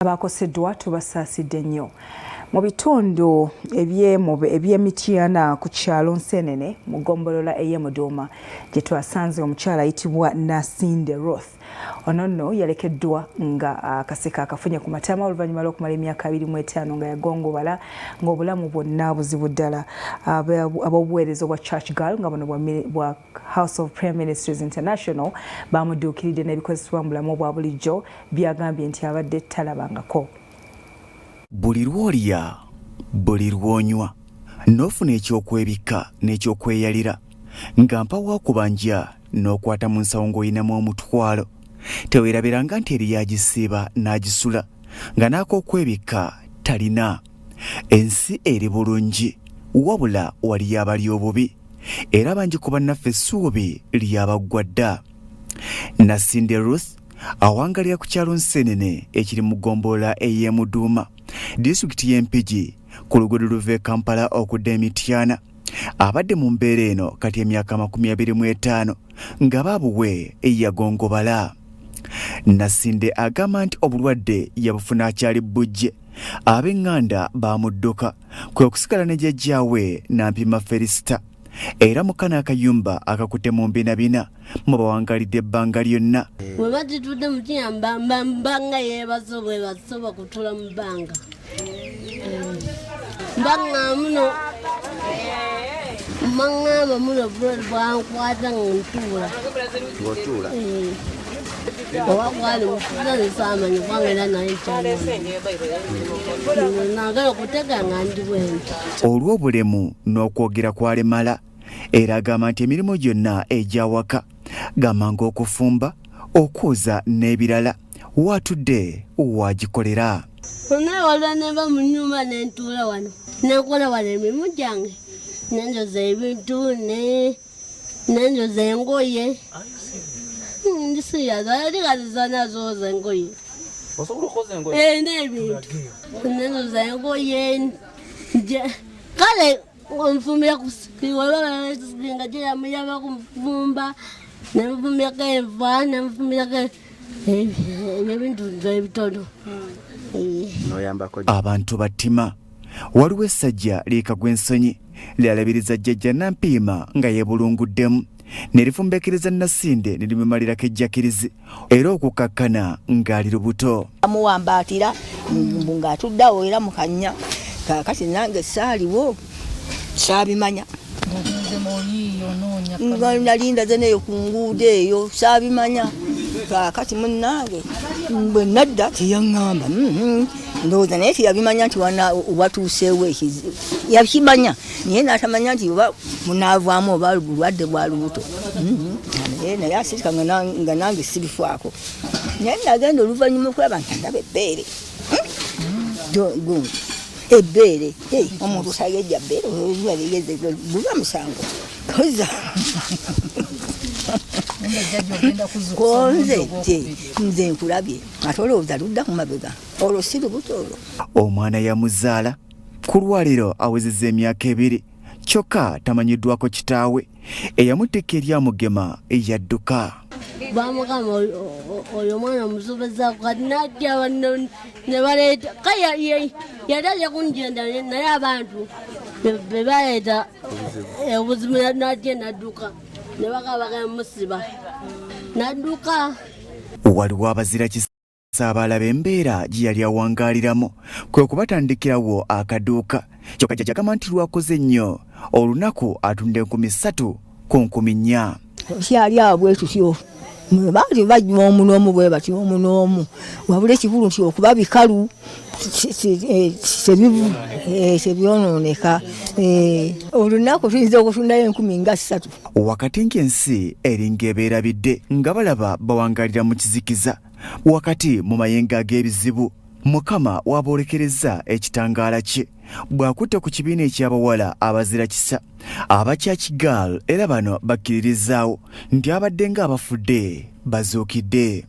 Abakoseddwa tubasaasidde nnyo. Mu bitundu eby'e Mityana ku kyalo Nsenene mu ggombolola ey'e Muduuma gye twasanze omukyala ayitibwa Nasinde Ruth. Ono nno yalekeddwa nga akaseka akafunye ku matama oluvannyuma lw'okumala emyaka 25 nga yagongobala ng'obulamu bwonna buzibu ddala. Ab'obuweereza obwa Church Girl nga buno bwa House of Prayer Ministries International bamudduukiridde n'ebikozesebwa mu bulamu obwa bulijjo by'agambye nti abadde talabangako. Buli lw'olya, buli lw'onywa, n'ofuna eky'okwebikka n'eky'okweyalira, nga mpa waakubanja n'okwata mu nsawo ng'olinamu omutwalo, teweerabiranga nti eriyo agisiiba n'agisula nga n'ak'okwebikka talina. Ensi eri bulungi, wabula waliyo abali obubi era bangi ku bannaffe essuubi lyabaggwa dda. Nasinde Ruth awangalira ku kyalo Nsenene ekiri mu ggombolola ey'e Muduuma, disitulikiti y'e Mpigi ku luguudo luva e Kampala okudda e Mityana. Abadde mu mbeera eno kati emyaka 25 nga baabuwe yagongobala. Nasinde agamba nti obulwadde yabufuna akyali bbujje, ab'eŋŋanda baamudduka kwe kusigala ne jjajjaawe Nampima Felisita era mu kano akayumba akakutte mu mbinabina mu bawangalidde ebbanga lyonna. Bwe batitudde mu kiyamba mbanga yeebase bwebase bakutula mu bbanga mbanga muno mbaŋŋamba muno bulwadde bwankwata nga ntuula oba gwali mutuuza nsaamanya kubanga era naye nkyanyonagala okutega nga ndi bwenti. Olw'obulemu n'okwogera kwalemala era agamba nti emirimu gyonna egy'awaka gamba ng'okufumba, okwoza n'ebirala waatudde waagikolera. Oneewala neva mu nnyumba ne ntuula wano nenkola wano emirimu gyange nenjoza ebintu nenjoza engoye ndi serious ate kati zanazooza engoye osobola okwoza engoye n'ebintu nenjoza engoye kale nfumbira ku nga gyeyamuyaba kufumba nenfumbirako enva nenfumbirako ebintu ebitono. Abantu battima. Waliwo essajja liikagwa ensonyi lyalabiriza jjajja Nampiima nga yeebulunguddemu ne lifumbeekereza Nasinde ne limumalirako ejjakirizi era okukakkana ng'ali lubuto. Amuwambaatira mbu ng'atudde awo era mu kannya. Kaakati nange saaliwo saabimanya. Nga nali ndaze neyo ku nguudo eyo saabimanya. Kaakati munnange bwe nadda teyaŋŋamba. Ndowooza naye teyabimanya nti watuuseewo ekizibu. Yakimanya naye n'atamanya nti oba munaavaamu oba bulwadde bwa lubuto. Naye asirika nga nange sibifaako. Naye nagenda oluvannyuma okulaba nti ndaba ebbeere. Gundi ebbeere omuntu tayejja bbeere guba musango. Koza konze nze nkulabye ate olowooza ludda ku mabega olwo si lubuto olwo. Omwana yamuzaala ku lwaliro awezezza emyaka 2 kyokka tamanyiddwako kitaawe eyamutikka eryamugema yadduka. Bamugamba oyo omwana omusobezaako kati najja ne baleeta kale yali ajja kunjenda naye abantu be baleeta obuzibu najja nadduka ne bagaba bamusiba nadduka. Waliwo abazira kisa abalaba embeera gye yali awangaaliramu kwe kubatandikirawo akaduuka kyokka jjajja agamba nti lwakoze nnyo olunaku atunda 3000 ku 4000. Kyali awo bwe tutyo baali bajja omu n'omu bwe batyo omu n'omu wabula ekikulu nti okuba bikalu tebyonooneka. Olunaku tuyinza okutundayo 30,000. Wakati ng'ensi eringa ebeerabidde nga balaba bawangaalira mu kizikiza wakati mu mayengo ag'ebizibu Mukama waboolekerezza ekitangaala kye bw'akutte ku kibiina eky'abawala abazira kisa aba Church Girl era bano bakkiririzaawo nti abadde ng'abafudde bazuukidde.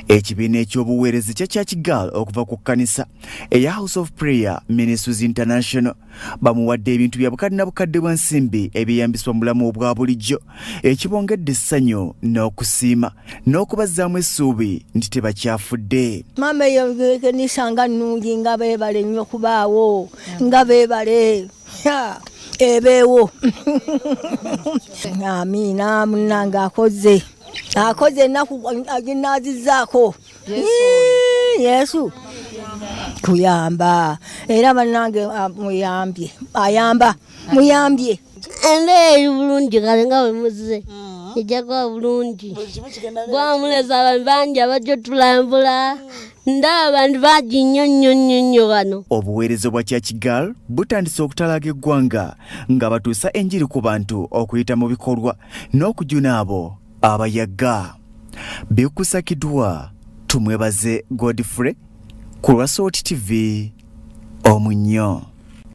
Ekibiina eky'obuweereza ekya Church Girl okuva ku kkanisa eya House of Prayer Ministries International bamuwadde ebintu bya bukadde na bukadde bwa nsimbi ebyeyambisibwa mu bulamu obwa bulijjo, ekibongedde essanyu n'okusiima n'okubazzaamu essuubi nti tebakyafudde. Maama, eyo ekanisa nga nnungi, nga beebale nnyo kubaawo, nga beebale. Ebeewo, amiina. Munnange akoze, akoze ennaku aginaazizzaako. Yesu kuyamba era bannange, muyambye, ayamba, muyambye. Embeera eri bulungi kale, nga bwe muzze ejja kuba bulungi. Gwamuleza abantu bangi abajja otulambula, ndaba abantu bangi nnyo nnyo nnyo nnyo wano. Obuweereza bwa Church Girl butandise okutalaaga eggwanga nga batuusa enjiri ku bantu okuyita mu bikolwa n'okujuna abo abayaga. Bikusakiddwa Tumwebaze Godfrey ku lwa Salt TV omunnyo.